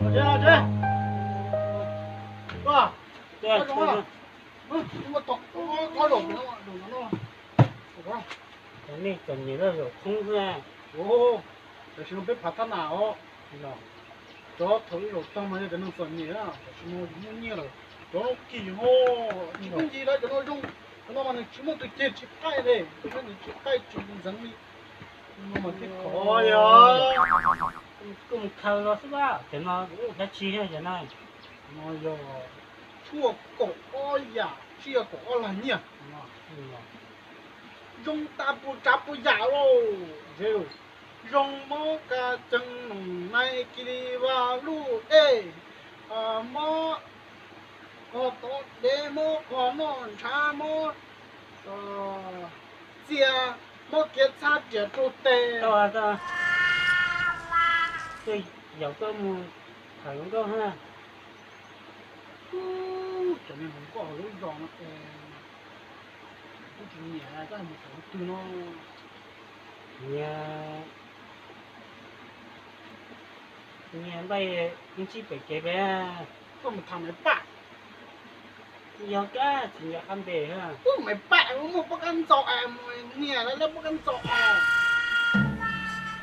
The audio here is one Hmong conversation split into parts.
Los tsev, los tsev. Koj, koj zoo, koj zoo. Cov nej txom nyem loj zaum khoob xwb. Tam sim no peb phav thab nas os. Cov thaum ub zaum tag mas yog cov neeg txom nyem, tam sim no yus muaj nyiaj lawm. Cov no kim ho, tsis muaj nyiaj lawm, cov no zoo. Cov no mas nws tsis muaj tus ceg tsis qaij li, tus ceg nws tsis qaij tsis ntxeev li. No mas thiaj khov yog. Kuv mus khaws los xwb, cov no dab tsi cov no? No yog tshuaj kaum ob yam, tshuaj kaum ob lag nyiaj. Zoo tas puas tsav puas yam lauj. Zoo mob ka cees noom nai kis li vas luj dej, mob qhov tod dev, mob qhov noj ntshav, mob txias, mob kiav txhab riam rau tes. Yaum koj mus tham hluas nkauj na. Cov niag hluas nkauj hauv lub zos no es kuj tsis nyiam, koj mus tham leej twg no? Nyiam, nyiam npaij ib ntsib pem kev pem. Koj mus tham Maiv Paj. Yog kab tsis nco qab npe. Ub, Maiv Paj muaj pob kab ntxaus es, niam lawv lawv pob kab ntxaus es.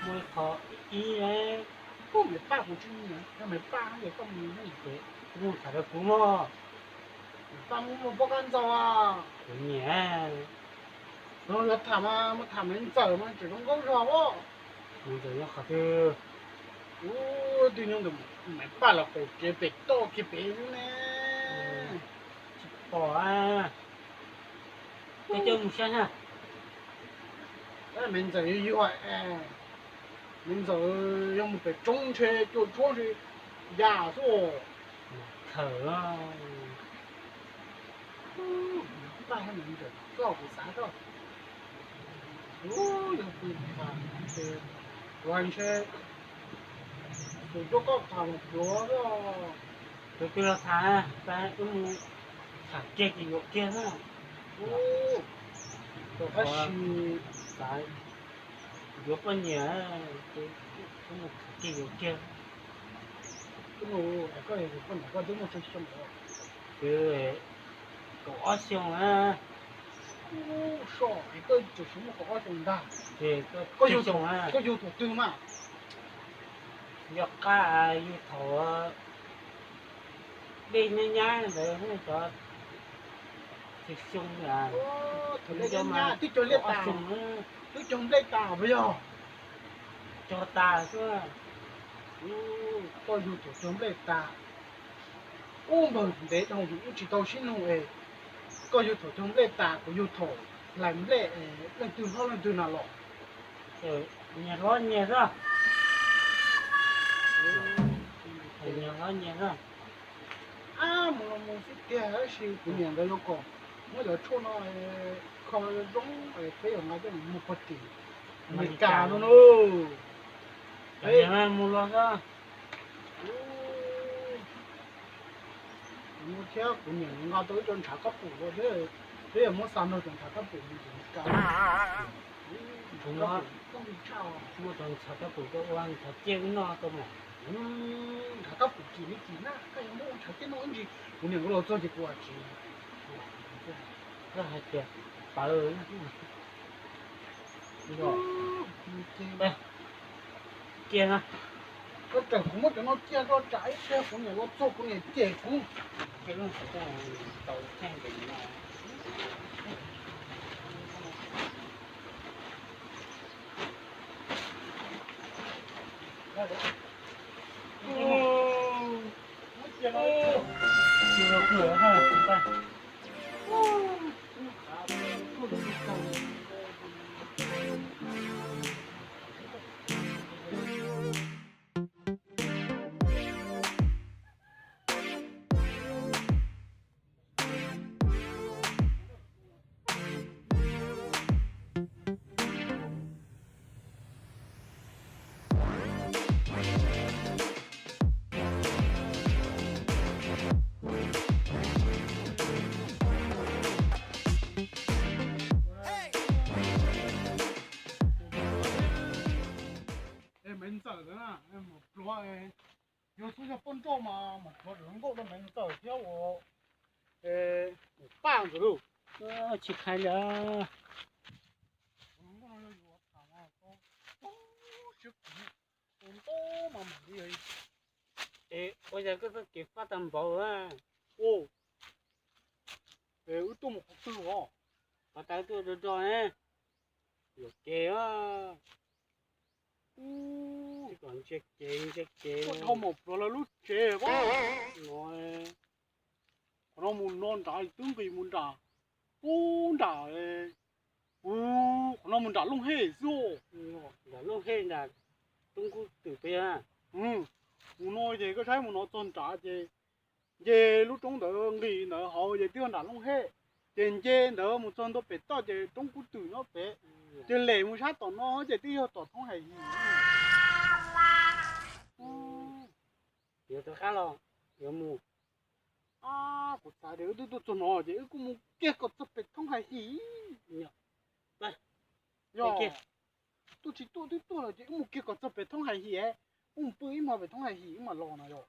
Muaj qhov ib, ub, Maiv Paj kuv tsis nyiam, yog Maiv Paj ces koj mus, kuv tham rau kuv mog. Maiv Paj muaj pob kab ntxaus. Kuv nyiam. Yog tham mas mus tham Maiv Ntxawm mas tseem zoo nkauj zog os. Maiv Ntxawm nyob qhov twg? Ub, twb nyob ntawm Maiv Paj los qaum kev pem toj kiag pem xwb ne. Tsis pom. Koj coj mus saib na. Maiv Ntxawm yuag yuag es, Maiv Ntxawm yog mus pem roob ntshe cua tshuab ntshe ya xwb. Khawm. Paj Maiv Ntxawm koj kuv xav koj. Yog kuv tham ces kuv hais ntshe tus cuab koj tham los pluav. Tus twg los tham, wb mus tham kiag ces yuav kiag na. Tab sis xav yuav poj niam ces wb mus tham kiag yuav kiag. Koj yuav poj niam koj twb muaj tsawg xyoo lawm? Kaum ob xyoo na. Ub, soj, koj tseem muaj kaum ob xyoo ntag. Koj yug thaum twg mas? Yog qab yug thaum dej nyab nyab ntawd, cov xyoo xyoo. Thaum dej nyab nyab twb cog liaj tas, twb cog nplej tas puas yog? Cog tas xwb. Koj yug thaum cog nplej tas. Ub, npawg ntev dhau yus ub tsis tau sib nug es, koj yug thaum cog nplej tas, kuv yug thaum hlais nplej, leej twg hlob leej twg na los? Nyias hlob nyias xwb. Nyias hlob nyias xwb. Ab, mus los mus xwb tiag, tab sis kuv niam ntawd yuav kom muab cov tshuaj no kho zoo es peb yuav nqa coj mus muag pog tim Amelikas no na. Mus los xwb. Kuv thiab kuv niam nqa tau ib co ntshav kab pum thiab, peb yuav muab xa nrog cov ntshav kab pum mus tim Amelikas. Muab cov ntshav kab pum coj ua ntshav ciaj wb noj tau mas. Ntshav kab pum kim li kim na, koj yuav muab ua ntshav ciaj noj ib ntsis. Kuv niam nkawd los txog ces kuv ua tsis, koj hais tias pawv. Cia na. Koj raws kuv muab cov no cia rau tsam ib pliag kuv niam los txog kuv niam cem kuv. Es Maiv Ntxawm ntawd na, mus pluav. Yog xub yog poj nrauj mas mam tshuav nkauj rau Maiv Ntxawm thiab ua paj ntxawm lauj. Tsis hais li. Ua ntau mas mam li. Es ua cas koj txoj kev fab tag npaum a? Es wb tuaj mus qhov twg os? Qhov twg tuaj rog rog ne? Yuam kev a. Kom ntsia kev ntsia kev. Tuaj dhau mus pluav lawv lub tsev. Qhov no mus no nrad twb nqis mus nram, pub nram, qhov no mus nram Looj Hej xwb. Nram Looj Hej nram roob Kub Twm peb. Mus no ces koj saib mus no txog nrad ces nce lub roob ntawd nqis ntawd hauv ces twb yog nram Looj Hej. Ces nce ntawd mus txog ntua pem toj ces roob Kub Twm nyob pem. Ces lem mus sab tom no ces twb yog tom Thoob Hais Him. Yuav rov qab los yuav mus? Kuv xav tias wb twb tuaj txog no ces wb kuj mus kiag kom txog pem Thoob Hais Him. Yog, tuaj tsis tuaj twb tuaj lawm ces wb mus kiag kom txog pem Thoob Hais Him, wb mus pw ib hmo pem Thoob Hais Him wb mam los no yog.